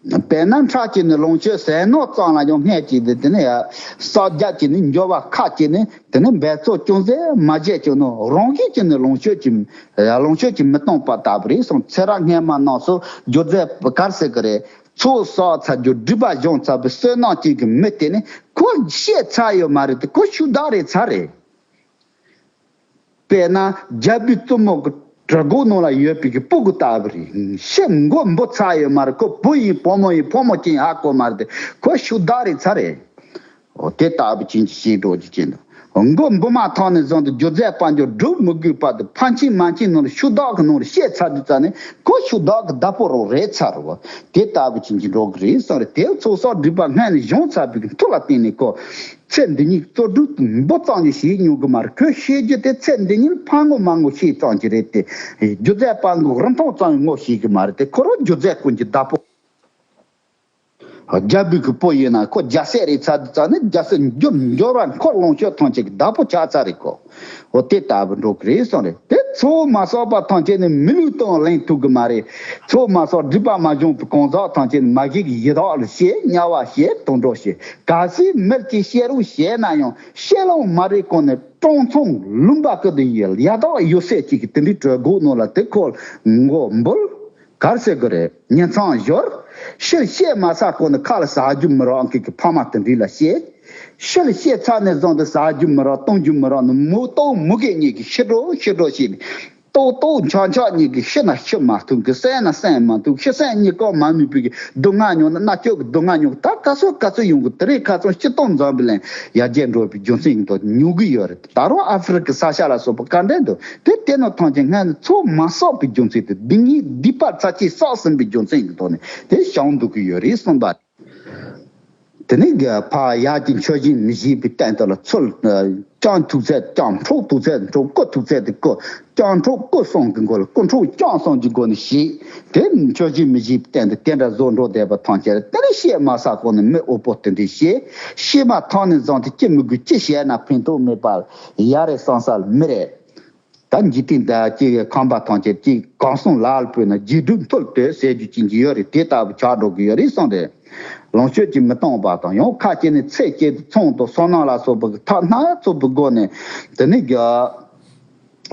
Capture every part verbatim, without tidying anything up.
དཔེར་ན་ཁྲག་གཅིག་ནི་ལོངས་སྤྱོད་ཟས་ནོར་ཙམ་ལ་ཡང་སྔས་ཀྱི་དེ་དེ་ནི་ཡ། བསགས་རྒྱ་གཅིག་ནི་འབྱོར་བ་ཁ་གཅིག་ནི་དེ་ནི་འབད་རྩོལ་ཅུང་ཟད་མ་བྱས་ཀྱང་ནོ། རང་བཞིན་གཅིག་ནི་ལོངས་སྤྱོད་ཀྱི་ཡ་ལོངས་སྤྱོད་ཀྱིས་མི་སྟོང་པ་ལྟ་བུ་རེད་གསུངས། ཚེ་རབས་སྔ་མ་རྣམས་སུ་སྒྱུ་རྩལ་ག་རེ་ཟེར་གི་རེད། ཚོགས་བསགས་ཚར་རྒྱུ་སྒྲིབ་པ་སྦྱོང་ཚར་བའི་བསོད་ནམས་ཅན་གྱི་མི་དེ་ནི་ཁོ་ཤེས་ཚར་ཡོད་མ་རེད་དེ། ཁོ་ཤུགས་དག་རེད་ཚར་རེད། དཔེར་ན་རྒྱལ་པོའི་བཙུན་མོ་གི་གྲི་གུ་ནང་ལ་ཡོད་པའི་གི་སྤུ་གུ་ལྟ་བུ་རེད། ཤི་མགོ་འབུ་ཚར་ཡོད་མ་རེད། ཁོ་བུ་ཡིན་ཕོ་མོ་ཡིན་ཕོ་མོ་ཅན་ཧ་གོ་མ་རེད་དེ། ཁོ་ཤུགས་དག་རེད་ཚར་རེད། འོ་དེ་ལྟ་བུ་ཅན་གྱི་ཤེས་འགྲོ་རྒྱུ་ཅན་དུ། མགོ་འབུ་མ་ཐོན་ནས་བཟུང་སྟེ་སྒྱུ་རྩལ་དཔལ་འབྱོར་སྒྲུབ་མི་དགོས་པ་དེ། ཕན་ཆད་མ་ཆད་ནང་ལ་ཤུགས་དག་གི་ནང་ལ་ཤེས་ཚར་དུས་ཙ་ནས་ཁོ་ཤུགས་དག་གི་བདག་པོ་རང་རེད་ཚར་རེད་བ། དེ་ལྟ་བུ་ཅན་གྱི་འགྲོ་གི་རེད་གསུངས་རེད། དེ་ཚོགས་བསགས་སྒྲིབ་པ་སྔར་ནས་སྦྱོང་ཚར་བའི་གི་མཐུ་ལ་བརྟེན་ནས་ཁོ། ཚེ་འདི་ཉིད་རྩོལ་སྒྲུབ་འབུ་ཙམ་ཞིག་ཤེས་མྱོང་གི་མ་རེད། ཁོས་ཤེས་རྒྱུ་དེ་ཚེ་འདི་ཉིད་ཕར་ངོ་མར་ངོ་ཤེས་ཙམ་ཞིག་རེད་དེ། སྒྱུ་རྩལ་པ་གི་རིན་ཐང་ཙམ་ངོ་ཤེས་གི་མ་རེད་དེ། ཁོ་རང་སྒྱུ་རྩལ་ཀུན་གྱི་བདག་པོ། རྒྱལ་པོའི་གི་བུ་ཡིན་ན་ཁོ་རྒྱལ་སྲས་རེད་ཚར་དུས་ཙ་ནས་རྒྱལ་སྲས་འབྱོར་འབྱོར་བ་ཁོ་ལོངས་སྤྱོད་ཐམས་ཅད་ཀྱི་བདག་པོ་ཆགས་ཚར་རེད་ཁོ། འོ་དེ་ལྟ་བུ་འགྲོ་གི་རེད་གསུངས་རེད། དེ་ཚོགས་མ་བསགས་པ་ཐམས་ཅད་ནི་མི་ལུས་དང་ལེན་ཐུབ་གི་མ་རེད། ཚོགས་མ་བསགས་སྒྲིབ་པ་མ་སྦྱོང་བའི་གང་ཟག་ཐམས་ཅད་ནི་མ་གི་གི་ཡི་དྭགས་ལ་བཤད། དམྱལ་བ་བཤད། དུད་འགྲོ་བཤད། གལ་སྲིད་མིར་གྱི་བཤད་རུང་བཤད་ན་ཡང་བཤད་ལོང་མ་རེད་གོང་ནས་ཀྲོང་ཚོང་ལུང་པ་ཀི་དུ་ཡི་ཡ་དག་ཡོད་སྲས་གཅིག་གི་དེ་འདྲའི་གྲོད་ཁོག་ནང་ལ་དེ་ཁོ་མགོ་འབུལ། གར་ཟེར་གི་རེད། ཉིན་མཚན་ཞོར། ཕྱིར་བཤད་མ་ཚར་གོང་ནས་ཁ་ལ་ཟ་རྒྱུ་མི་རག་མཁན་གྱི་ཕ་མ་དེ་འདྲ་ལ་བཤད། ཕྱིར་བཤད་ཚར་ནས་བཟུང་སྟེ་ཟ་རྒྱུ་མི་རག་གཏོང་རྒྱུ་མི་རག་ནས་མུ་ཏོག་མུ་གེ་གཉིས་ཀྱིས་ཤི་འགྲོ་ཤི་འགྲོ་བྱས་ནས། ཏོག་ཏོག་འཆག་འཆག་གཉིས་ཀྱིས་ཤི་ན་ཤི་མ་ཐུབ་གི། བསད་ན་བསད་མ་ཐུབ། ཤི་གསོན་གཉིས་ཀ་མ་ནུས་པའི་གི་སྡུག་བསྔལ་མྱོང་ན་མནར་གཅོད་ཀྱི་སྡུག་བསྔལ་མྱོང་གི། ད་ག་ཚོད་ག་ཚོད་ཡོང་གི། དེ་རིང་ཁ་སང་སྤྱིར་བཏང་འཛམ་བུ་གླིང་ཡར་རྒྱས་འགྲོ་བའི་རྒྱུ་མཚན་ཡིན་དོ་ཉུང་གི་ཡོད་རེད། ད་རུང་ཨ་ཧྥེ་རི་ཁའི་ས་ཆ་ལ་སོགས་པ་ག་འདྲ་འདུག་དེ་དེ་ནི་ཐམས་ཅད་སྔར་ནས་ཚོགས་མ་བསགས་པའི་རྒྱུ་མཚན་དེ། འདི་ཉིད་སྡིག་པ་ཚ་ཅིག་བསགས་ཟིན་པའི་རྒྱུ་མཚན་གྱི་ཐོག་ནས་དེ་བྱུང་འདུག་གི་ཡོད་རེད་གསུངས་པ། དེ་ནས་ཕར་ཡར་གྱི་མཆོད་སྦྱིན་མི་བྱེད་པའི་སྟེང་དུ་ལ་ཚུལ། བརྐྱང་ཐུབ་ཚད་བརྐྱང་འཕྲོག་ཐུབ་ཚད་འཕྲོག་རྐུ་ཐུབ་ཚད་དེ་རྐུ། བརྐྱང་འཕྲོག་རྐུ་གསུམ་གྱི་སྒོ་ལ་རྐུ་འཕྲོག་བརྐྱང་གསུམ་གྱི་སྒོ་ནས་བྱེད། དེ་མཆོད་སྦྱིན་མི་བྱེད་པའི་སྟེང་དུ་དེ་འདྲ་བཟོ་འགྲོ་བསྡད་པ་ཐམས་ཅད་ལ་དེ་ནས་བཤད་མ་ཚར་གོང་ནས་མི་འོ་པོ་དེ་འདྲས་བཤད། བཤད་མ་ཐག་ནས་བཟུང་སྟེ་ཅི་མི་དགོས་ཅི་བཤད་ན་ཕན་ཐོགས་མེད་པ། ཡ་རེད་བསམ་ས་ལ་མི་རེད། ད་འཇིག་རྟེན་འདི་ཅིག་ཁམས་པ་ཐམས་ཅད་ཅིག་གང་གསུང་ལ་ལ་ཕུལ་ན་རྗེས་སྒྲུབ་མཐུ་ལ་ལྟོས་ཟེར་རྒྱུ་ཅན་གྱི་ཡོད་རེད། དེ་ལྟ་བུ་ཆགས་འགྲོ་གི་ཡོད་རེད་གསུངས་ཏེ། ལོངས་སྤྱོད་ཀྱིས་མི་སྟོང་པ་དང་ཡང་ཁ་ཅིག་ནི་ཚེ་གཅིག་ཏུ་ཚོང་དང་སོ་ནམ་ལ་སོགས་པ་གི་ཐབས་སྣ་ཚོགས་པའི་སྒོ་ནས་དེ་ནི་རྒྱ་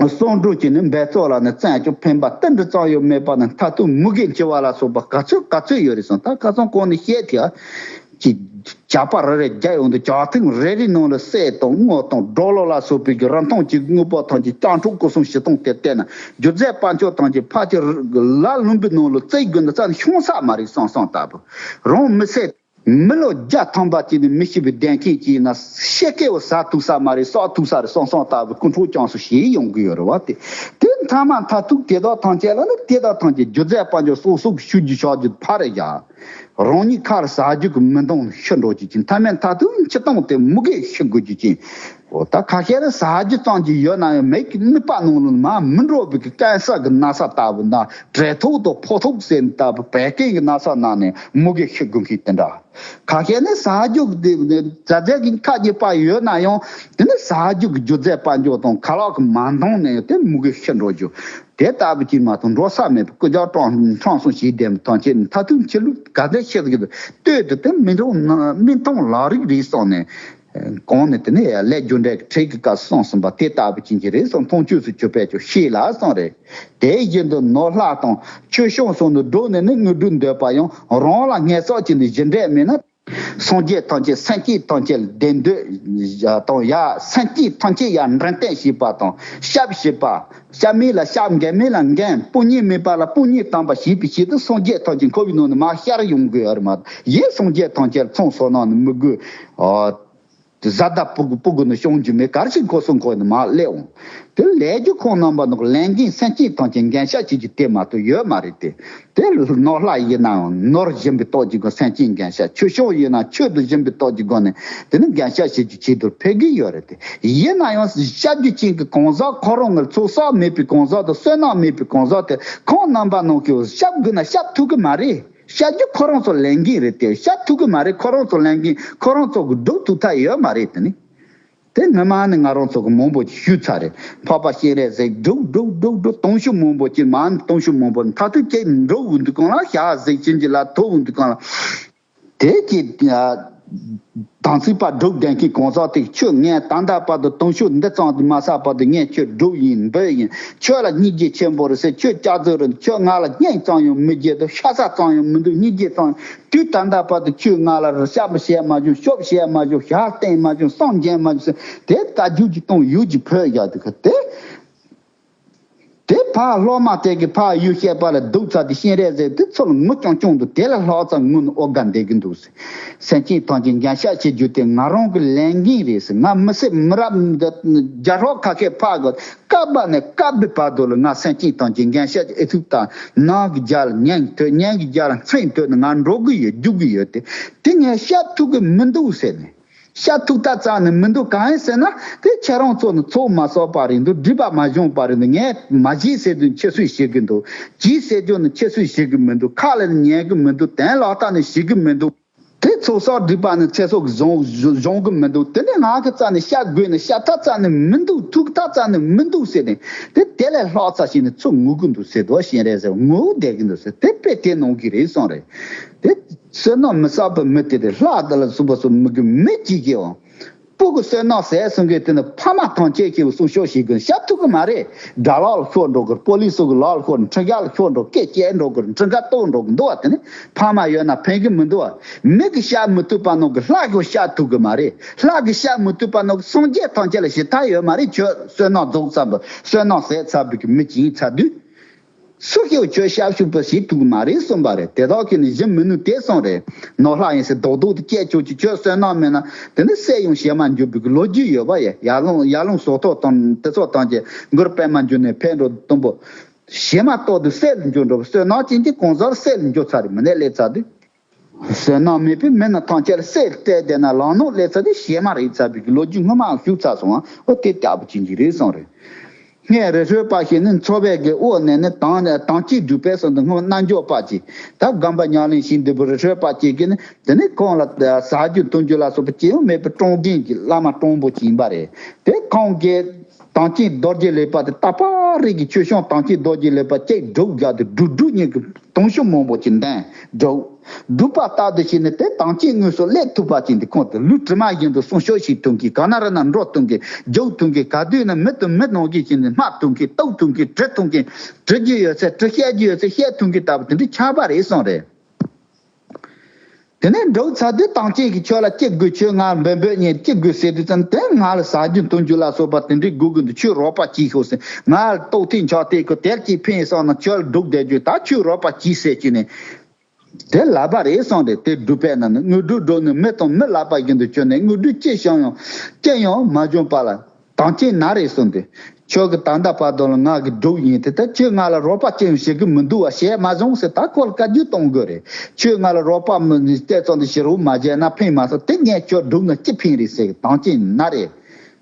བསམ་འགྲུབ་ཀྱི་ནི་འབད་རྩོལ་ལ་ནི་བརྩོན་ཀྱང་ཕན་པ་ཏིལ་འབྲུ་ཙམ་ཡང་མེད་པ་ནི་མཐར་ཐུག་མུ་གེ་འཆི་བ་ལ་སོགས་པ་ག་ཚོད་ག་ཚོད་ཡོད་རེད་གསུངས། ད་ཁ་སང་གོང་ནས་བཤད་དེ། ཅིག་ཇག་པ་རེ་རེ་རྒྱག་ཡོང་དུས་ཇག་ཐེངས་རེ་རེའི་ནང་ལ་གསེར་དང་དངུལ་དང་ཌོ་ལར་ལ་སོགས་པའི་གི་རིན་ཐང་གི་དངོས་པོ་ཐམས་ཅད་བརྐྱང་འཕྲོག་རྐུ་གསུམ་བྱེད་སྟངས་དེ་བལྟས་ན་སྒྱུ་རྩལ་དཔལ་འབྱོར་ཐམས་ཅད་ཕལ་ཆེར་ལ་ལུང་པའི་ནང་ལ་རྩིས་དགོས་ན་རྩ་ནས་ཤོང་ས་མ་རེད་བསམ་བསམ་ལྟ་བུ། རང་མི་ཚེ་མི་ལོ་བརྒྱ་ཐམ་པ་ཅིག་ནི་མི་ཤི་བའི་བདེ་སྐྱིད་ཅིག་ཡིན་ན་ཤི་སྐལ་བ་ཟ་ཐུབ་ས་མ་རེད། གསོག་ཐུབ་ས་རེད་བསམ་བསམ་ལྟ་བུ་རྐུ་འཕྲོག་བརྐྱང་གསུམ་བྱེད་ཡོང་གི་ཡོད་རེད་བ། དེ་དེ་མཐའ་མ་མཐར་ཐུག་དེ་དག་ཐམས་ཅད་ལ་ནི་དེ་དག་ཐམས་ཅད་སྒྱུ་རྩལ་དཔལ་འབྱོར་སོགས་སོགས་ཀྱི་ཤུགས་ཀྱིས་ཆགས་རྒྱུ་ཕར་རེད་ཡ། རང་ཉིད་ཁར་ཟ་རྒྱུ་གི་མི་འདང་ཤི་འགྲོ་རྒྱུ་ཅན། མཐའ་མའི་མཐར་ཐུག་འཆི་སྟངས་དེ་མུ་གེ་ཤི་དགོས་རྒྱུ་ཅན། འོ་ད་ཁ་ཤས་ནི་ཟ་རྒྱུ་ཙམ་གྱི་ཡོད་ན་ཡང་མིག་གི་ནུས་པ་ནང་ལ་མར་མི་འགྲོ་བའི་གི་ཀན་སར་གི་ན་ཚ་ལྟ་བུ་ན། དྲེད་ཐོག་དང་ཕོ་ཐོག་ཟེར་ལྟ་བུ་བད་ཀན་གི་ན་ཚ་ན་ནས་མུ་གེ་ཤི་དགོས་མཁན་དེ་འདྲ། ཁ་ཤས་ནི་ཟ་རྒྱུ་གི་དེ་ནི་ཟ་རྒྱུ་གི་ཁ་རྒྱས་པ་ཡོད་ན་ཡང་དེ་ནི་ཟ་རྒྱུ་གི་སྒྱུ་རྩལ་དཔལ་འབྱོར་དང་ཁ་ལག་གི་མ་འདང་ནས་དེ་མུ་གེ་ཤི་འགྲོ་རྒྱུ། དེ་ལྟ་བུ་ཅིག་མ་གཏོགས་འགྲོ་ས་མེད་པའི་རྐུ་ཇག་ཁྲམ་ཁྲམ་གསུམ་བྱས་བསྡད་པ་ཐམས་ཅད་ནི་མཐར་ཐུག་འཆི་ལུགས་ག་འདྲ་ཤེས་ཀྱི་འདུག་ལྟོས་དུས་དེ་མི་འགྲོ་ན་མི་མཐོང་ལག་རིག་རེད་བསམ་ནས། གོང་ནས་དེ་ནས་ལས་རྒྱུ་འབྲས་ཀྱི་ཁྲིད་ཀྱི་སྐབས་སུ་གསུངས་ཟིན་པ་དེ་ལྟ་བུ་ཅན་གྱི་རེད་གསུངས། མཐོང་ཆོས་སུ་གྱུར་པས་ཀྱང་ཤེས་ལ་གསུངས་རེད། དེ་བཞིན་དུ་ནོར་ལྷ་དང་ཆོས་སྐྱོང་སོགས་ནི་བསྒྲུབས་ནས་ནི་དངོས་གྲུབ་འདོད་པ་ཡང་རང་ལ་ངེས་བསགས་ཀྱི་ནི་གཞི་འབྲས་མེད་ན། སངས་རྒྱས་ཐམས་ཅད་སེམས་ཅན་ཐམས་ཅད་ལ་བདེ་འདོད་དང་ཡ་སེམས་ཅན་ཐམས་ཅད་ཡ་འདྲེན་བསྟན་བྱེད་པ་དང་སྐྱབས་བྱེད་པ། སྐྱབས་མེད་ལ་སྐྱབས་འགན་མེད་ལ་འགན་དཔུང་གཉེན་མེད་པ་ལ་དཔུང་གཉེན་དམ་པ་བྱེད་པའི་ཆེད་དུ་སངས་རྒྱས་ཐམས་ཅད་འཁོར་བའི་ནང་ནས་མར་ཤར་ཡོང་དགོས་ཡ་རེད་མ་གཏོགས་ཡིན་སངས་རྒྱས་ཐམས་ཅད་ལ་ཚོང་ཟོག་གནང་ནས་མི་དགོས། ཨ། བཟའ་ཟླ་ཕྲུ་གུ་ཕྲུ་གུ་ནི་ཤོང་རྒྱུ་མེད། གར་ཞིག་འཁོར་སོང་འཁོར་ནས་མར་སླེབས་འོང་། དེ་ལས་རྒྱུ་ཁོང་རྣམ་པ་ནི་ལས་འགན་སེམས་ཅན་ཐམས་ཅད་འགན་བཞག་བྱེད་རྒྱུ་དེ་མ་གཏོགས་ཡོད་མ་རེད་དེ། དེ་ནོར་ལྷ་ཡིན་ནའང་ནོར་སྦྱིན་པའི་སྟོབས་ཀྱི་སྒོ་ནས་སེམས་ཅན་འགན་བཞག་ཆོས་སྐྱོང་ཡིན་ན་ཆོས་དང་སྦྱིན་པའི་སྟོབས་ཀྱི་སྒོ་ནས་དེ་ནི་འགན་བཞག་བྱེད་རྒྱུ་ཆེད་དུ་ཕེབས་ཀྱི་ཡོད་རེད་དེ། ཡིན་ན་ཡང་བཤད་རྒྱུ་ཅན་གྱི་གང་ཟག་ཁོ་རང་ངར་ཚོགས་བསགས་མེད་པའི་གང་ཟག་དང་བསོད་ནམས་མེད་པའི་གང་ཟག་དེ་ཁོང་རྣམ་པ་ནང་གི་བཤད་དགོས་ན་བཤད་ཐུབ་ཀྱི་མ་རེད། བཤད་རྒྱུ་ཁོ་རང་ཚོ་ལས་འགན་རེད་དེ། བཤད་ཐུབ་ཀྱི་མ་རེད། ཁོ་རང་ཚོ་ལས་འགན་ཁོ་རང་ཚོ་གི་སྒྲུབ་ཐུབ་ཐབས་ཡོད་མ་རེད་དེ་ནི། དེ་སྔ་མ་ནི་ང་རང་ཚོ་གི་མང་པོ་ཞིག་ཞུས་ཚར་རེད། འཕགས་པ་སྤྱན་རས་གཟིགས་སྒྲུབ་སྒྲུབ་སྒྲུབ་སྒྲུབ་སྟོང་ཤུགས་མང་པོ་ཅིག་མ་ནི་སྟོང་ཤུགས་མང་པོ་མཐར་ཐུག་ཅིག་འགྲོ་འོང་དུས་གང་ལ་ཞག་གཟིགས་ཕྱིན་གྱི་ལ་ཐོབ་འོང་དུས་གང་ལ། དེ་ཀྱི་དམ་ཚིག་པ་སྒྲུབ་ལྡན་གྱི་གང་ཟག་དེ་ཁྱོད་ངས་ད་ལྟ་བར་དུ་སྟོང་ཤུགས་འདི་ཙམ་དུ་མ་བསགས་བར་དུ་ངས་ཁྱོད་སྒྲུབ་ཡིན་འབོད་ཡིན། ཁྱོད་ལ་སྙིང་རྗེ་ཆེན་པོ་རེད་ཟེར། ཁྱོད་སྐྱག་རྫུན་རེད། ཁྱོད་ང་ལ་སྙིང་ཙམ་ཡང་མི་རྗེ་དང་ཤ་ཚ་ཙམ་ཡང་མི་འདུག་སྙིང་རྗེ་ཙམ་ཡང་དུས་ད་ལྟ་བར་དུ་ཁྱོད་ང་ལ་རི་ཤ་མི་བཤད་མ་བྱུང་། ཤོབ་བཤད་མ་བྱུང་། ཞག་བསྟན་མ་བྱུང་། སངས་རྒྱས་མ་བྱུང་ཟེར། དེ་ལྟ་རྒྱུ་གྱི་སྟོང་ཡུལ་གྱི་བོད་ཡག་དུས་ཁ་དེ། དེ་ཕར་སློབ་མ་དེ་གི་ཕར་ཡུལ་བཤད་པ་ལ་སྡུག་ཚ་དེ་སྤྱན་རས་གཟིགས་དེ་ཚོ་ལ་ངུ་ཀྱང་ཀྱང་འདུག་དེ་ལ་ལྷག་ཙམ་ངུ་ནས་ཨོ་དགའ་བསྡད་གི་འདུག་ཟེར། སེམས་ཅན་ཐམས་ཅད་མགོན་སྐྱབས་བྱེད་རྒྱུ་དེ་ང་རང་གི་ལས་འགན་རེད་ཟེར། ང་མི་སེར་མི་རབས་འདི་རྒྱ་རོགས་ཁ་ཁའི་ཕག་གི་སྐབས་ནས་སྐབས་བར་དུ་ལ་ང་སེམས་ཅན་ཐམས་ཅད་མགོན་སྐྱབས་ཨེ་ཐུབ་དང་ནང་གི་རྒྱ་ལ་ཉན་ཐོས། ཉན་གི་རྒྱ་ལ་མཚན་ཐོས་ནས་ང་འགྲོ་གི་ཡོད། རྒྱུག་གི་ཡོད་དེ། དེ་ངས་བཤད་ཐུབ་གི་མི་འདུག་ཟེར་ནས། བཤད་ཐུབ་ཐབས་རྩ་ནས་མི་འདུག་གང་ཡིན་ཟེར་ན། དེ་ཁྱེད་རང་ཚོ་ནི་ཚོགས་མ་གསོག་པ་རེད་འདུག་སྒྲིབ་པ་མ་སྦྱོང་བ་རེད་འདུག་ངས་མ་བྱེད་ཟེར་དུས་ཁྱེད་ཚོས་བྱེད་གི་འདུག་བྱེད་ཟེར་རྒྱུ་ནི་ཁྱེད་ཚོས་བྱེད་གི་མི་འདུག་ཁ་ལ་ནི་ཉན་གི་མི་འདུག་དོན་ལག་བསྟར་ནི་བྱེད་གི་མི་འདུག་དེ་ཚོགས་གསོག་སྒྲིབ་པ་ནི་ཚེ་སྲོག་གི་གཞུང་གཞུང་གི་མི་འདུག་དེ་ནི་ང་གི་རྩ་ནས་བཤད་དགོས་ནི། བཤད་ཐབས་རྩ་ནས་མི་འདུག་ཐུག་ཐབས་རྩ་ནས་མི་འདུག་ཟེར་ནས། དེ་དེ་ལས་ལྷག་ཚ་ཞིག་ནི་ཚུར་ངུ་གི་འདུག་ཟེར་དོ་སྤྱན་རས་གཟིགས་ངུ་བསྡད་གི་འདུག་ཟེར། དེ་དཔེ་དེ་གནང་གི་རེད་གསུངས་རེད། དེ་བསོད་ནམས་མི་བསགས་པའི་མི་དེ་རེད། ལྷ་དེ་ལ་སོགས་པ་སོགས་མི་དགེ་མི་གཅིག་གིའང་སྤུ་གུ་བསོད་ནམས་ཟད་སོང་གི་དེ་ནི་ཕ་མ་ཐམས་ཅད་ཀྱིས་སྲུང་སྐྱོབ་བྱེད་དགོས། བཤད་ཐུབ་གི་མ་རེད། དགྲ་ལག་ལ་ཤོར་འགྲོ་གི། པོ་ལི་སི་གི་ལག་ལ་ཤོར། ཁྲིམས་འགལ་ལ་ཤོར་འགྲོ། སྐད་བཅད་འགྲོ་གི། ཁྲིམས་འགལ་གཏོར་འགྲོ་གི་འདུག་བ། དེ་ནི་ཕ་མ་ཡོད་ན་ཕན་གི་མི་འདུག་བ། མི་གིས་བཤད་མི་ཐུབ་པ་ནང་གི་ལྷ་གིས་བཤད་ཐུབ་གི་མ་རེད། ལྷ་གིས་བཤད་མི་ཐུབ་པ་ནང་གི་སངས་རྒྱས་ཐམས་ཅད་ལ་ཞི་ཐབས་ཡོད་མ་རེད། ཁྱོད་བསོད་ནམས་རྫོགས་ཚར་བའི་བསོད་ནམས་ཟད་ཚར་བའི་གི་མི་ཅིག་ཡིན་ཚར་དུས། སུ་ཞིག་ཁྱོད་ཤབ་ཤུབ་པ་བྱེད་ཐུབ་ཀྱི་མ་རེད་གསུངས་པ་རེད། དེ་དག་གིས་ནི་གཞི་མི་ནུས་དེ་གསུངས་རེད། ནོར་ལྷ་ཡིན་ཟེར་རྡོག་རྡོག་དེ་སྐྱེས་ཆོག་ཅིག་ཁྱོད་བསོད་ནམས་མེད་ན་དེ་ནི་སྲས་ཡང་གཞན་མ་འགྱུར་བའི་གི་ལོ་རྒྱུས་ཡོད་པ་ཡ། ཡར་ཀླུང་ཡར་ཀླུང་ཟོ་ཐོག་དང་དེ་ཚོ་དང་གི་མགུར་པད་མ་འགྱུར་ནས་ཕེབས་འགྲོ་དུམ་བུ། གཞན་མ་གཏོགས་དུ་སྲས་ལ་འགྱུར་འགྲོ་བ། བསོད་ནམས་ཅན་གྱི་གང་ཟག་སྲས་ལ་འགྱུར་ཚར་རེད། མི་ནས་སླེབས་ཚར་དུས། བསོད་ནམས་མེད་པའི་མི་རྣམས་ཐམས་ཅད་ལ་སྲས་སྟེར་བསྡད་ན་ལམ་ནོར་སླེབས་ཚར་དུས་གཞན་མ་རེད་ཚར་བའི་གི་ལོ་རྒྱུས་སྔོན་མ་ཞུགས་ཚར་སོང་ཨ། ཨོ་དེ་ལྟ་བུ་ཅན་གྱི་རེད་གསུངས་རེད། སྔས་རི་ཁྲོད་པ་ཞིག་ནི་མཚོ་བལ་གྱི་དབུ་ནས་ནི་དམ་དམ་ཅན་སྒྲུབ་པའི་སོ་འདི་སྔོན་རྣལ་འབྱོར་པ་ཅིག་ད་སྒོམ་པ་ཉམས་ལེན་བྱེད་འདི་བུ་རི་ཁྲོད་པ་ཅིག་གིས་ནི་དེ་ནི་ཁོང་ལ་ཟ་རྒྱུ་འཐུང་རྒྱུ་ལ་སོགས་པ་ཅི་ཡང་མེད་པའི་གྲོང་རྒན་གྱི་བླ་མ་གྲོང་པོ་ཅིག་ཡིན་པ་རེད། དེ་ཁོང་གིས་དམ་ཅན་རྡོ་རྗེ་ལེགས་པ་དེ་ད་པ་རིག་གི་ཆོས་སྐྱོང་དམ་ཅན་རྡོ་རྗེ་ལེགས་པ་ཅིག་སྒྲུབ་རྒྱག་དུས་སྒྲུབ་སྒྲུབ་གཉིས་ཀྱི་དུང་ཤུབས་མང་པོ་ཅིག་འདོན་སྒྲུབ། སྒྲུབ་པ་ལྟར་དུ་བྱས་ནས་དེ་དམ་ཅན་དངོས་སུ་སླེབས་ཐུབ་པ་ཅིག་འདི་ཁོང་དུ་ལུས་དྲི་མ་བཞིན་དུ་སྲུང་སྐྱོབ་བྱེད་ཐུབ་མཁན། ག་ན་ར་ན་འགྲོ་ཐུབ་མཁན། རྒྱུག་ཐུབ་མཁན། ག་དུས་ན་མི་དང་མི་ནང་བཞིན་བྱས་ནས་སྨྲ་ཐུབ་མཁན། གཏུག་ཐུབ་མཁན། དྲི་ཐུབ་མཁན། དྲི་རྒྱུ་ཡོད་ཚད་དྲི། བཤད་རྒྱུ་ཡོད་ཚད་བཤད་ཐུབ་མཁན་ལྟ་བུ་དེ་འདྲ་ཆགས་པ་རེད་གསུངས་རེད། དེ་ནས་འགྲོ་ཚར་དུས་དམ་ཅན་གྱིས་ཁྱོད་ལ་ཅི་དགོས། ཁྱོད་ང་འབོད་འབོད་ཉེར་ཅི་དགོས་ཟེར་དུས་ཙམ་དེ་ང་ལ་ཟ་རྒྱུ་འཐུང་རྒྱུ་ལ་སོགས་པ་དེ་འདྲའི་དགོས་ཀྱི་འདུག་ཁྱོད་རོགས་པ་གྱིས་ཤོག་ཟེར། ང་ལ་ལྟོགས་ཐིག་འཆག་ཐིག་གི་དེར་གྱིས་ཕན་སོང་ན་ཁྱོད་ལ་སྒྲུབ་བསྡད་རྒྱུ། ད་ཁྱོད་རོགས་པ་གྱིས་ཟེར་གྱི་ནས། དེ་ལབ་པ་རེད་གསུངས་ཏེ། དེ་སྒྲུབ་པས་ན་ནི་དངོས་གྲུབ་སྒྲུབ་ནི་མི་དང་མི་ལབ་པ་བཞིན་དུ་གྱུར་ནས། དངོས་གྲུབ་ཅི་བྱུང་ཡང་ཅི་ཡང་མ་བྱུང་བ་ལ་དམ་ཅན་ན་རེ་གསུངས་ཏེ། ཁྱོད་ཀྱི་ད་ལྟ་བར་དུ་ལ་ང་གི་སྒྲུབ་ཡིན་ཏེ། ད་ཁྱོད་ང་ལ་རོགས་པ་ཅི་ཡང་བྱེད་ཀྱི་མི་འདུག་བ། བྱས་མ་བྱུང་ཟེར། ད་ཁོ་ལ་བཀའ་བཀྱོན་གཏོང་དགོས་རེད། ཁྱོད་ང་ལ་རོགས་པ་མི་ནི་བལྟས་ཙང་དུ་ཞེ་རུ་མ་བྱས་ན་ཕན་མ་སོང་། དེ་ངས་ཁྱོད་སྒྲུབ་ན་ཅི་ཕན་རེད་ཟེར། དམ་ཅན་ན་རེ།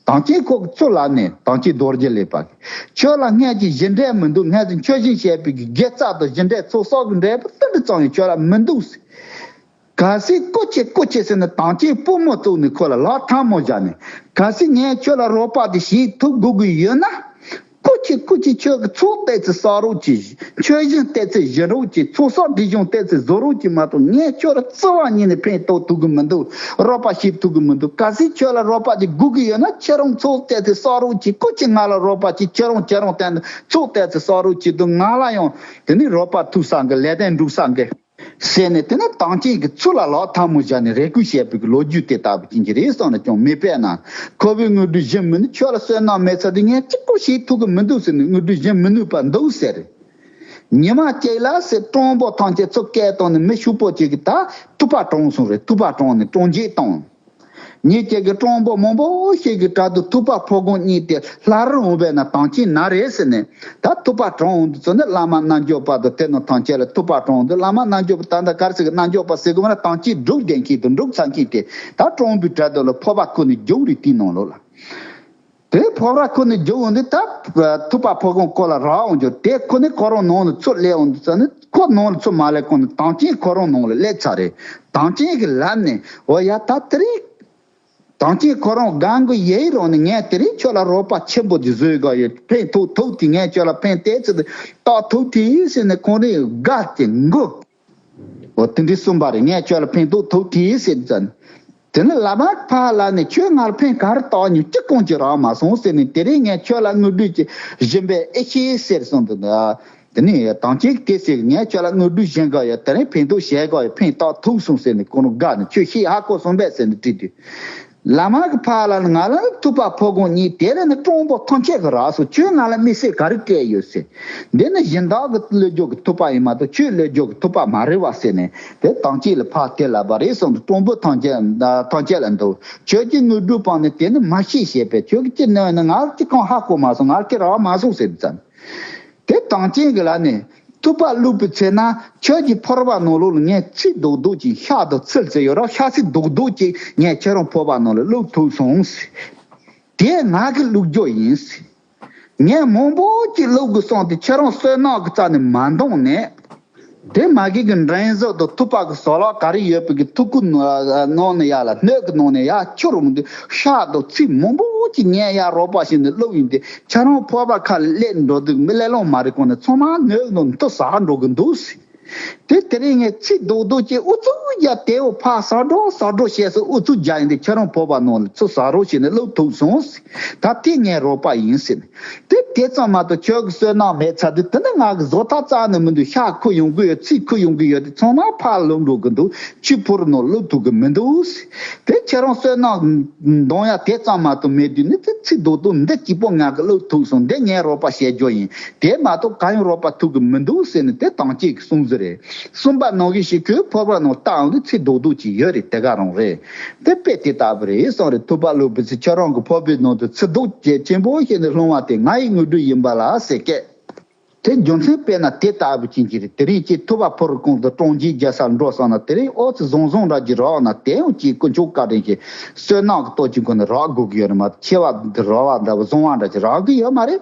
དམ་ཅན་ཁོ་གི་ཚུར་ལབ་ནས་དམ་ཅན་རྡོ་རྗེ་ལེགས་པ་གིས། ཁྱོད་ལ་སྔར་གྱི་གཞི་འབྲས་མི་འདུག་སྔར་གྱི་མཆོད་སྦྱིན་བྱས་པའི་གི་དགེ་རྩ་དང་གཞི་འབྲས་ཚོགས་གསོག་གི་འབྲས་བུ་ཏིལ་འབྲུ་ཙམ་ཡང་ཁྱོད་ལ་མི་འདུག་ཟེར། གལ་སྲིད་སྐུ་མཁྱེན་སྐུ་མཁྱེན་ཟེར་ནས་དམ་ཅན་པུས་མོ་བཙུགས་ནས་ཁོ་ལ་ལག་ཐལ་མོ་སྦྱར་ནས། གལ་སྲིད་ངས་ཁྱོད་ལ་རོགས་པ་དེ་བྱེད་ཐུབ་དགོས་ཀྱི་ཡོད་ན། སྐུ་མཁྱེན་སྐུ་མཁྱེན་ཁྱོད་ཀྱི་ཚོགས་གཏད་ཚེ་གསོག་རོགས་གྱིས། མཆོད་སྦྱིན་གཏད་ཚེ་སྦྱིན་རོགས་གྱིས། ཚོགས་གསོག་སྒྲིབ་སྦྱོང་གཏད་ཚེ་བཟོ་རོགས་གྱིས་མ་གཏོགས། ངས་ཁྱོད་ལ་རྩ་བ་ཉིད་ནས་ཕན་ཐོགས་ཐུབ་ཀྱི་མི་འདུག་རོགས་པ་བྱེད་ཐུབ་ཀྱི་མི་འདུག་གལ་སྲིད་ཁྱོད་ལ་རོགས་པ་དེ་དགོས་ཀྱི་ཡོད་ན་ཁྱེད་རང་ཚོགས་གཏད་ཚེ་གསོག་རོགས་གྱིས། སྐུ་མཁྱེན་ང་ལ་རོགས་པ་གྱིས། ཁྱེད་རང་ཁྱེད་རང་གཏད་ཚོགས་གཏད་ཚེ་གསོག་རོགས་གྱིས་དང་། ང་ལ་ཡང་དེ་ནས་རོགས་པ་ཐུག་ས་གི་ལས་དོན་འགྲུབ་ས་གི་ཟེར་ནས། དེ་ནས་དམ་ཅན་གྱིས་ཚུར་ལ་ལག་ཐལ་མོ་སྦྱར་ནས་རེ་སྐུལ་བྱས་པའི་གི་ལོ་རྒྱུས་དེ་ལྟ་བུ་ཅན་གྱི་རེད་གསུངས་ནས། ཀྱང་མི་དཔེར་ན་ཁོ་བོས་དངོས་གྲུབ་སྦྱིན་མི་ནུས། ཁྱོད་ལ་བསོད་ནམས་མེད་ཚར་དུས་ངས་གཅིག་པུ་བྱེད་ཐུབ་ཀྱི་མི་འདུག་ཟེར་ནས་དངོས་གྲུབ་སྦྱིན་མི་ནུས་པ་འདུག་ཟེར། ཉི་མ་གཅིག་ལ་ཟེར། གྲོང་པོ་ཐམས་ཅད་ཚུར་བཀལ་བཏང་ནས་མི་ཕྱུག་པོ་ཅིག་གིས་ད་ཐུག་པ་དྲངས་སོང་རེད། ཐུག་པ་དྲངས་ནས་གྲོང་འཇིག་བཏང་། ཉིན་གཅིག་གི་གྲོང་པོ་མང་པོ་ཞིག་གི་གྲལ་དུ་ཐུབ་པ་ཕོ་རྒོད་གཉིས་དེ་སླར་འོང་བས་ན་དམ་ཅན་ན་རེ་ཟེར་ནས། ད་ཐུབ་པ་དྲངས་འོང་དུས་ཚོད་ནི་བླ་མ་རྣལ་འབྱོར་པ་དང་དེ་རྣམས་ཐམས་ཅད་ལ་ཐུབ་པ་དྲངས་འོང་དུས། བླ་མ་རྣལ་འབྱོར་པ་ད་ལྟ་ག་རེ་ཟེར་གི། རྣལ་འབྱོར་པ་ཟེར་གི་མ་རེད། དམ་ཅན་སྒྲུབ་བསྡད་མཁན་དང་སྒྲུབ་ཚར་མཁན་དེ་ད་གྲོང་པའི་གྲལ་དུ་ལ་ཕོར་པ་ཁུར་ནས་རྒྱུགས་རེ་དེའི་ནང་ལོགས་ལ། དེ་ཕོར་པ་ཁུར་ནས་རྒྱུགས་འོང་དུས་ད་ཐུབ་པ་ཕོ་རྒོད་ཁོ་ལ་རག་འོང་རྒྱུ་དེ་ཁོ་ནི་ཁོ་རང་ནང་ལ་ཚུར་སླེབས་འོང་དུས་ཙམ་ནི། ཁོ་ནང་ལ་ཚུར་མ་སླེབས་གོང་ནས་དམ་ཅན་ཁོ་རང་ནང་ལ་སླེབས་ཚར་རེད། དམ་ཅན་གྱིས་ལབ་ནས། འོ་ཡ། ད་དེ་རིང་ དང་ཅི་ཁོ་རང་དགའ་མགུ་ཡེ་རང་ནས་ངས་དེ་རིང་ཁྱོད་ལ་རོགས་པ་ཆེན་པོ་དེ་བཟོས་ག་ཡོད། ཕན་ཐོགས་ཐུབ་དེ་ངས་ཁྱོད་ལ་ཕན་བཏགས་ཚུལ་དེ་བཏགས་ཐུབ་དེ་ཟེར་ནས་ཁོང་རེ་དགའ་སྟེ་མགུ། འོ་དེ་འདྲའི་གསུངས་པ་རེད། ངས་ཁྱོད་ལ་ཕན་ཐོགས་ཐུབ་དེ་ཟེར་ཙང་། དེ་ནས་བླ་མ་ཕ་ལ་ནས་ཁྱོད་ང་ལ་ཕན་ག་རེ་བཏགས་མྱོང་། ཅི་གང་ཅི་རག་མ་སོང་ཟེར་ནས་དེ་རིང་ངས་ཁྱོད་ལ་དངོས་གྲུབ་ཀྱི་སྦྱིན་པའི་ཨེ་ཤེས་ཟེར་སོང་དུ། དེ་ནས་དང་ཅིག་དེ་ཟེར་ངས་ཁྱོད་ལ་དངོས་གྲུབ་སྦྱིན་ག་ཡོད། དེ་རིང་ཕན་ཐོགས་བྱེད་ག་ཡོད། ཕན་བཏགས་ཐུབ་སོང་ཟེར་ནས་ཁོང་རང་དགའ་ནས་ཁྱོད་ཤེས་ཧ་གོ་སོང་པས་ཟེར་ནས་དྲིས་དུས། བླ་མ་གི་ཕ་ལ་ནི་ང་ལ་ནི་ཐུབ་པ་ཕོ་རྒོད་གཉིས། དེ་ལ་ནི་སྤྲང་པོ་ཐམས་ཅད་ཀྱི་རག་སོང་། ཁྱོད་ང་ལ་དམིགས་བསལ་ག་རེ་སྤྲད་ཡོད་ཟེར། འདི་ནི་གཞན་དག་གི་བློ་སྦྱོང་གི་ཐུབ་པ་ཡིན་མ་གཏོགས་ཁྱོད་བློ་སྦྱོང་གི་ཐུབ་པ་མ་རེད་བ་ཟེར་ནས་དེ་དང་ཅིག་ལ་ཕར་དེ་ལབ་པ་རེད་གསུངས་འདུག་སྤྲང་པོ་ཐམས་ཅད་ཐམས་ཅད་ལ་འདུག་ཁྱོད་ཀྱིས་དངོས་གྲུབ་སྤངས་ནས་དེ་ནི་མ་ཤེས་བྱས་པས། ཁྱོད་ཀྱིས་ཅི་ནས་ནི་ང་ཅི་གང་ཧ་གོ་མ་སོང་། ང་ཅི་རག་མ་སོང་ཟེར་ཙང་། དེ་དང་ཅན་གྱི་ལ་ནས་ཐུབ་པ་བླུགས་པའི་ཚེ་ན་ཁྱོད་ཀྱི་ཕོར་པ་ནང་ལོགས་ལ་ངས་ཚིག་རྡོག་རྡོག་ཅིག་ཤ་དང་ཚིལ་ཟེར་ཡོད་ར། ཤ་ཚིག་རྡོག་རྡོག་ཅིག་ངས་ཁྱེད་རང་ཕོར་པ་ནང་ལ་བླུགས་ཐུབ་སོང་ཟེར། དེ་ང་གི་བླུགས་རྒྱུ་ཡིན་ཟེར། ངས་མང་པོ་ཅིག་བླུགས་དགོས་སོང་སྟེ་ཁྱེད་རང་བསོད་ནམས་ཀྱི་རྩ་ནས་མ་འདང་ནས། དེ་མ་གི་གི་འདྲེན་གཟུགས་དང་ཐུབ་པ་གི་ཟོ་ལག་ག་རེ་ཡོད་པའི་གི་ཐུག་ཁུ་ནང་ནས་ཡར་ལ་སྣོད་ཀྱི་ནང་ནས་ཡར་ཁྱུར་འོང་དུས་ཤ་དང་ཚིལ་མང་པོ་ཅིག་ངས་ཡར་རོགས་པ་བྱས་ནས་བླུགས་ཡིན་ཏེ། ཁྱེད་རང་ཕོར་པ་ཁ་ལ་སླེབས་འགྲོ་དུས་མི་སླེབས་ལོང་མ་རེད། གོང་ནས་ཚང་མ་སྣོད་ནང་མཐུ་ཟ་འགྲོ་གི་འདུག་ཟེར། དེ་དེ་རིང་ངས་ཚིག་རྡོག་རྡོག་ཅིག་ཨུ་ཚུགས་རྒྱག་དེའོ་ཕར་ཟ་འགྲོ་ཟ་འགྲོ་བྱས་སོང་། ཨུ་ཚུགས་རྒྱག་ཡིན་ཏེ་ཁྱེད་རང་ཕོར་པ་ནང་ལ་ཚུར་ཟ་རོགས་བྱས་ནས་བླུགས་ཐུབ་སོང་ཟེར། ད་དེ་ངའི་རོགས་པ་ཡིན་ཟེར་ནས། དེ་དེ་ཙམ་མ་གཏོགས་ཁྱོད་ཀྱི་བསོད་ནམས་མེད་ཚར་དུས་དེ་ནི་ང་གི་བཟོ་ཐབས་རྩ་ནས་མི་འདུག་ཤ་ཁུ་ཡོང་གི་ཡོད། ཚིལ་ཁུ་ཡོང་གི་ཡོད་དེ་ཚང་མ་ཕར་ལོག་འགྲོ་གི་འདུག་ཁྱོད་ཕོར་ནང་བླུགས་ཐུབ་གི་མི་འདུག་དེ་ཁྱེད་རང་བསོད་ནམས་འདོང་ཡ་དེ་ཙམ་མ་གཏོགས་མེད་དུས་ནི་དེ་ཚིག་རྡོག་རྡོག་འདི་གཅིག་པོ་ང་གི་བླུགས་ཐུབ་སོང་། འདི་ངའི་རོགས་པ་བྱེད་རྒྱུ་ཡིན། དེ་མ་གཏོགས་གང་ཡང་རོགས་པ་ཐུབ་གི་མི་འདུག་ཟེར་ནས་དེ་དང་གཅིག་གི་གསུང་ཟིག་རེད། གསུམ་པ་ནང་བཞིན་ཞིག་ཁོའི་ཕོར་པ་ནང་བལྟའང་དུས་ཚིག་རྡོག་རྡོག་ཅིག་ཡོད་རེད། དེ་ག་རང་རེད། དེ་དཔེ་དེ་ལྟ་བུ་རེད་གསུངས་རེད། ཐུབ་པ་བླུགས་པའི་ཚེ་ཁྱོད་རང་གི་ཕོར་པའི་ནང་དུ་ཚིག་རྡོག་ཅན་ཆེན་པོ་ཞིག་ནས་ལྷུང་བ་དེ་ང་ཡི་དངོས་གྲུབ་ཡིན་པ་ལ་ཟེར་སྐད། དེ་རྒྱུ་མཚན་དཔེར་ན་དེ་ལྟ་བུ་ཅན་གྱི་རེད། དེ་རིང་ཁྱེད་ཐུབ་པ་ཕོར་གང་དུ་སྤྲང་རྒྱུའི་རྒྱལ་སར་འགྲོ་བསམ་ན་དེ་རིང་ཨོ་ཙི་བཟང་བཟང་འདྲ་ཅིག་རག་ན་དེ་ཡང་ཅིག་དཀོན་མཆོག་བཀའ་དྲིན་གྱིས་བསོད་ནམས་ཀྱི་སྟོབས་ཀྱི་སྒོ་ནས་རག་དགོས་ཀྱི་ཡོད་རེད་མ་གཏོགས་ཆེ་བ་འདི་རག་པ་འདྲ་བ་བཟང་བ་འདྲ་ཅིག་རག་གི་ཡོད་མ་རེད།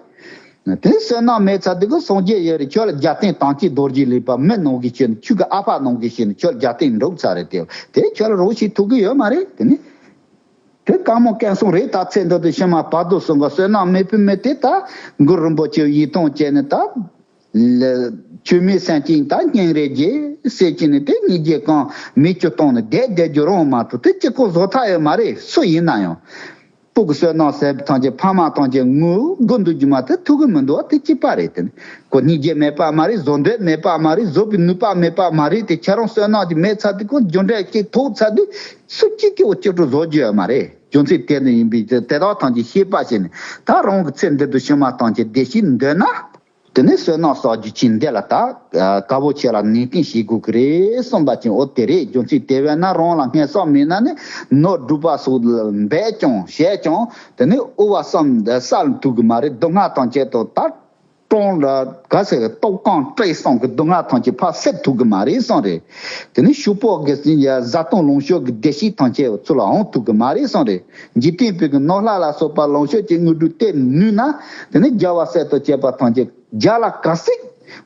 དེ་བསོད་ནམས་མེད་ཚར་དུས་ཀྱི་སངས་རྒྱས་ཡོད་རེད། ཁྱོད་ལ་རྒྱལ་བསྟན་དམ་ཅན་རྡོ་རྗེ་ལེགས་པ་མི་ནང་གི་ཤེས་ནས་ཁྱོད་ཀྱི་ཨ་ཕ་ནང་གི་ཤེས་ནས་ཁྱོད་ལ་རྒྱལ་བསྟན་འགྲུབ་ཚར་རེད། དེ་དེ་ཁྱོད་ལ་རོགས་བྱེད་ཐུབ་ཀྱི་ཡོད་མ་རེད། དེ་ནི་དེ་དཀའ་མོ་སྐད་གསུང་རེད། ད་ཚེ་འདི་དུ་ཕྱི་མ་བར་དོ་གསུང་གི་བསོད་ནམས་མེད་པའི་མི་དེ་ད་གུ་རུ་རིན་པོ་ཆེ་ཡིད་ཐང་བཅད་ནས་ད་ལ་ཆོས་མེད་སེམས་ཅན་ད་སྙིང་རེ་རྗེ་ཟེར་གྱི་ནི་དེ་སྙིང་རྗེ་གང་མི་སྐྱོ་གཏོང་ནས་བསྡད་བསྡད་རྒྱུ་རང་མ་གཏོགས་དེ་གཅིག་པོ་བཟོ་ཐབས་ཡོད་མ་རེད། སུ་ཡིན་ན་ཡང་། སྤུ་གུ་བསོད་ནམས་ཟད་པ་ཐམས་ཅད་ཕ་མ་ཐམས་ཅད་ངུ་དགོས་འདུག་རྒྱུ་མ་གཏོགས་ཐུབ་ཀྱི་མི་འདུག་བ། དེ་གཅིག་པ་རེད། དེ་ནི་ཁོ་སྙིང་རྗེ་མེད་པ་མ་རེད། བཟོ་འདོད་མེད་པ་མ་རེད། བཟོ་བའི་ནུས་པ་མེད་པ་མ་རེད། དེ་ཁྱེད་རང་བསོད་ནམས་ཀྱི་མེད་ཚར་དུས་ཁོ་རྒྱུ་འབྲས་གཅིག་ཐོབ་ཚར་དུས་སུ་གཅིག་གིས་འོ་ཅི་སྤྲོ་བཟོ་རྒྱུ་ཡོད་མ་རེད། རྒྱུ་མཚན་དེ་ནི་ཡིན་པས་དེ་དག་ཐམས་ཅད་ཤེས་པ་བྱས་ནས་ད་རང་གི་ཚེ་འདི་དུ་ཕྱི་མ་ཐམས་ཅད་བདེ་སྐྱིད་འདོད་ན། དེ་ནས་བསོད་ནམས་བསགས་རྒྱུ་ཅིག་འདི་ལ་ད་དཀའ་བོ་ཆེ་ལ་ནན་ཏན་བྱེད་དགོས་ཀྱི་རེད་གསུངས་པ་ཅིན་འོ་དེ་རེད། རྒྱུ་མཚན་དེ་བས་ན་རང་ལ་སྔན་བསགས་མེད་ན་ནི་ནོར་སྒྲུབ་པ་སོགས་འབད་ཀྱང་བྱས་ཀྱང་དེ་ནས་དབུལ་བ་བསམ་བསལ་ཐུབ་ཀྱི་མ་རེད། སྡུག་བསྔལ་ཐམས་ཅད་དང་ད་སྤྲང་ག་ཟེར་ལྟོགས་སྐོམ་བཀྲེས་སྐོམ་གྱི་སྡུག་བསྔལ་ཐམས་ཅད་ཕར་སེལ་ཐུབ་ཀྱི་མ་རེད་གསུངས་རེད། དེ་ནས་ཕྱུག་པོ་གི་བཟའ་བཏུང་ལོངས་སྤྱོད་ཀྱི་བདེ་སྐྱིད་ཐམས་ཅད་ཚུར་ལ་འོང་ཐུབ་ཀྱི་མ་རེད་གསུངས་རེད། འཇིག་རྟེན་པའི་གི་ནོར་ལྷ་ལ་སོགས་པ་ལོངས་སྤྱོད་ཀྱི་དངོས་གྲུབ་སྟེར་ནུས་ན། དེ་ནས་རྒྱལ་བ་སྲས་དང་བཅས་པ་ཐམས་ཅད་རྒྱལ་ལ་ག་ཟིག་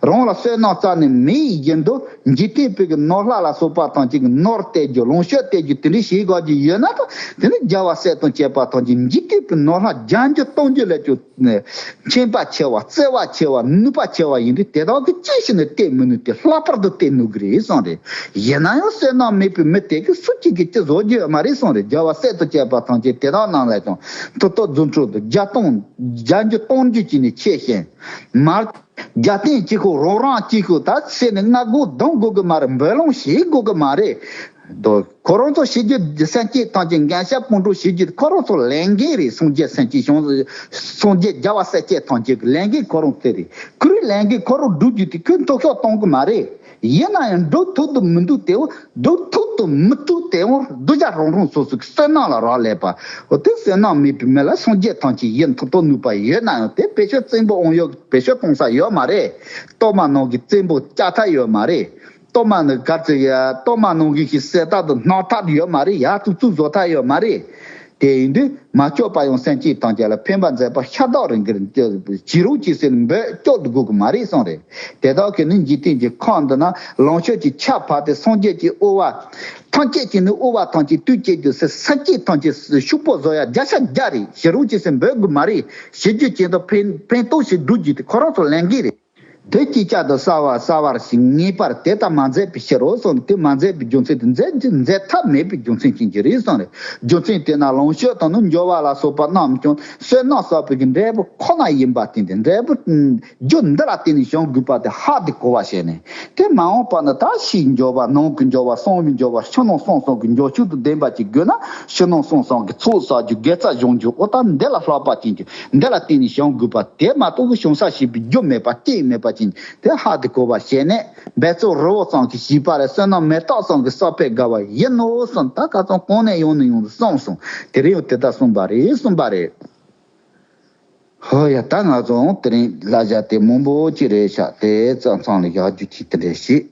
རང་ལ་བསོད་ནམས་རྩ་ནས་མེད་ཡིན་དུས་འཇིག་རྟེན་པའི་གི་ནོར་ལྷ་ལ་སོགས་པ་ཐམས་ཅད་ཀྱི་ནོར་སྟེར་རྒྱུ་ལོངས་སྤྱོད་སྟེར་རྒྱུ་དེ་འདྲ་ཞིག་དགོས་ཀྱི་ཡོད་ན་ད་དེ་ནི་རྒྱལ་བ་སྲས་དང་བཅས་པ་ཐམས་ཅད་འཇིག་རྟེན་པའི་ནོར་ལྷ་བརྒྱ་འགྱུར་སྟོང་འགྱུར་ལས་ཀྱང་ཁྱད་པར་ཆེ་བ་བརྩེ་བ་ཆེ་བ་ནུས་པ་ཆེ་བ་ཡིན་དུས་དེ་དག་གིས་ཅི་ཞིག་ནས་སྟེར་མི་ནུས་ཏེ་ལྷག་པར་དུ་སྟེར་ནུས་ཀྱི་རེད་གསུངས་རེད། ཡིན་ན་ཡང་བསོད་ནམས་མེད་པའི་མི་དེ་གིས་སུ་གཅིག་གིས་ཅི་བཟོ་རྒྱུ་ཡོད་མ་རེད་གསུངས་རེད། རྒྱལ་བ་སྲས་དང་བཅས་པ་ཐམས་ཅད་དེ་དག་རྣམས་ལས་ཀྱང་མཐུ་སྟོབས་རྫུ་འཕྲུལ་དུ་བརྒྱ་སྟོང་བརྒྱ་འགྱུར་སྟོང་འགྱུར་གྱིས་ནི་ཆེས་ཞན། མར་རྒྱལ་བསྟན་གཅིག་པོ་རང་རང་གཅིག་པོ་ད་ཟེར་ནས་སྔ་སྒོ་གདོང་དགོས་ཀྱི་མ་རེད། འབུལ་ལོང་བྱེད་དགོས་ཀྱི་མ་རེད། དོ། ཁོ་རང་ཚོ་ཤེས་རྒྱུ་སེམས་བསྐྱེད་ཐམས་ཅད་འགན་ཤ་སྤོང་གྲོགས་བྱེད་རྒྱུ་ཁོ་རང་ཚོ་ལས་འགན་རེད། སངས་རྒྱས་སེམས་བསྐྱེད་བྱུང་། སངས་རྒྱས་རྒྱལ་བ་སྲས་བཅས་ཐམས་ཅད་ཀྱི་ལས་འགན་ཁོ་རང་དེ་རེད། ཁོ་རའི་ལས་འགན་ཁོ་རང་སྒྲུབ་རྒྱུ་དེ་ཁོས་མཐོ་ཤོས་གཏོང་གི་མ་རེད། ཡིན་ན་ཡང་སྒྲུབ་ཐུབ་ཏུ་མི་འདུག་དེའང་སྒྲུབ་ཐུབ་ཏུ་མི་ཐུབ་དེའང་གདུལ་བྱ་རང་རང་སོ་སོའི་བསོད་ནམས་ལ་རག་ལས་པ། འོ་དེ་བསོད་ནམས་མེད་པའི་མི་ལ་སངས་རྒྱས་ཐམས་ཅད་ཡིན་ཐུབ་ཐུབ་ནུས་པ་ཡོད་ན་ཡང་དེ་བེད་སྤྱོད་བཙན་པོ་འོང་ཡོད་བེད་སྤྱོད་གཏོང་ས་ཡོད་མ་རེད། གཏོར་མ་ནང་གི་བཙན་པོ་བཅའ་ཐབས་ཡོད་མ་རེད། གཏོར་མ་ནི་ག་ཚོད་ཡ་གཏོར་མ་ནང་གི་ཞིག་གསལ་ཐབས་དང་སྣང་ཐབས་ཡོད་མ་རེད། ཡ་ཐུག་ཚུགས་བཟོ་ཐབས་ཡོད་མ་རེད། དེ་ཡིན་དུས་མ་སྐྱོབ་པ་ཡང་སེམས་ཅན་ཐམས་ཅད་ལ་ཕན་པ་མཛད་པ་ཤ་སྟག་རེད། འགིར་བྱི་རུ་ཅི་ཟེར་འབོད་སྐྱོབ་ཏུ་དགོས་ཀྱི་མ་རེད་གསུངས་རེད། དེ་དག་གིས་ནི་འཇིག་རྟེན་གྱི་ཁམས་འདི་ན་ལོངས་སྤྱོད་ཀྱི་ཆར་ཕབ་སྟེ་སངས་རྒྱས་ཀྱི་དབུ་བ་ཐམས་ཅད་ཀྱི་ནི་དབུ་བ་ཐམས་ཅད་དུས་གཅིག་ཏུ་སེ་སེམས་ཅན་ཐམས་ཅད་ཤུགས་པོ་བཟོ་ཡ་བརྒྱ་ཆ་བརྒྱ་རེད། བྱི་རུ་ཅི་ཟེར་འབོད་དགོས་མ་རེད། བྱི་རྒྱུ་ཅན་དུ་ཕན་ཕན་ཐོགས་ཤིག་སྒྲུབ་རྒྱུ་དེ་ཁོ་རང་ཚོ་ལས་འགན་རེད། དེ་ཅིག་ཅར་དུ་གསལ་བ་གསལ་བར་ཞིག་ངེས་པར་དེ་ལྟར་མ་མཛད་པའི་ཕྱིར་རོ་གསུངས་ནས། དེ་མ་མཛད་པའི་རྒྱུ་མཚན་དེ་མཛད་མཛད་ཐབས་མེད་པའི་རྒྱུ་མཚན་ཅན་གྱི་རེད་གསུངས་རེད། རྒྱུ་མཚན་དེ་ན་ལོངས་སྤྱོད་དང་ནི་འབྱོར་བ་ལ་སོགས་པ་རྣམས་ཀྱང་བསོད་ནམས་བསགས་པའི་འབྲས་བུ་ཁོ་ན་ཡིན་པ་བསྟན་ཏེ། འབྲས་བུ་རྒྱུ་འདི་ལ་བརྟེན་ནས་བྱུང་དགོས་པ་དེ་ཧ་དེ་གོ་བ་བྱས་ནས། དེ་མ་འོངས་པ་ན་ད་ཕྱིའི་འབྱོར་བ་ནང་གི་འབྱོར་བ་གསང་བའི་འབྱོར་བ་ཕྱི་ནང་གསང་གསུམ་གྱི་འབྱོར་ཕྱུག་དང་ལྡན་པ་ཅིག་དགོས་ན་ཕྱི་ནང་གསང་གསུམ་གྱི་ཚོགས་བསགས་རྒྱུ་དགེ་རྩ་སྦྱོང་རྒྱུ་ཨོ་ད་འདི་ལ་ལྷག་པ་ཅན་གྱི་འདི་ལ་བརྟེན་ནས་བྱུང་དགོས་པ་དེ་མ་གཏོགས་ཀྱི་བྱང་ས་ཞེས་པའི་རྒྱུ་མེད་པ་རྐྱེན་མེད་པ་ཅན་དེ་ཧ་དེ་གོ་བ་བྱས་ནས། འབད་རྩོལ་རི་བོ་ཙམ་གྱི་བྱིས་པ་ལས་བསོད་ནམས་མེ་སྟག་ཙམ་གྱི་བསགས་པས་དགའ་བ་ཡིན་ནོ་གསུངས། ད་ཁ་སང་གོང་ནས་ཡང་ནས་ཡང་དུ་གསུངས་སོང་། དེ་རིང་ཡང་དེ་ལྟར་གསུངས་པ་རེད་གསུངས་པ་རེད། ཧོ་ཡ། ད་ང་ཚོ་དེ་རིང་ལ་བཞག་དེ་མང་པོ་ཅིག་རེད་ཤག་དེ་ཙམ་ཚང་ལ་བཞག་རྒྱུ་ཅིག་དེ་འདྲ་ཞིག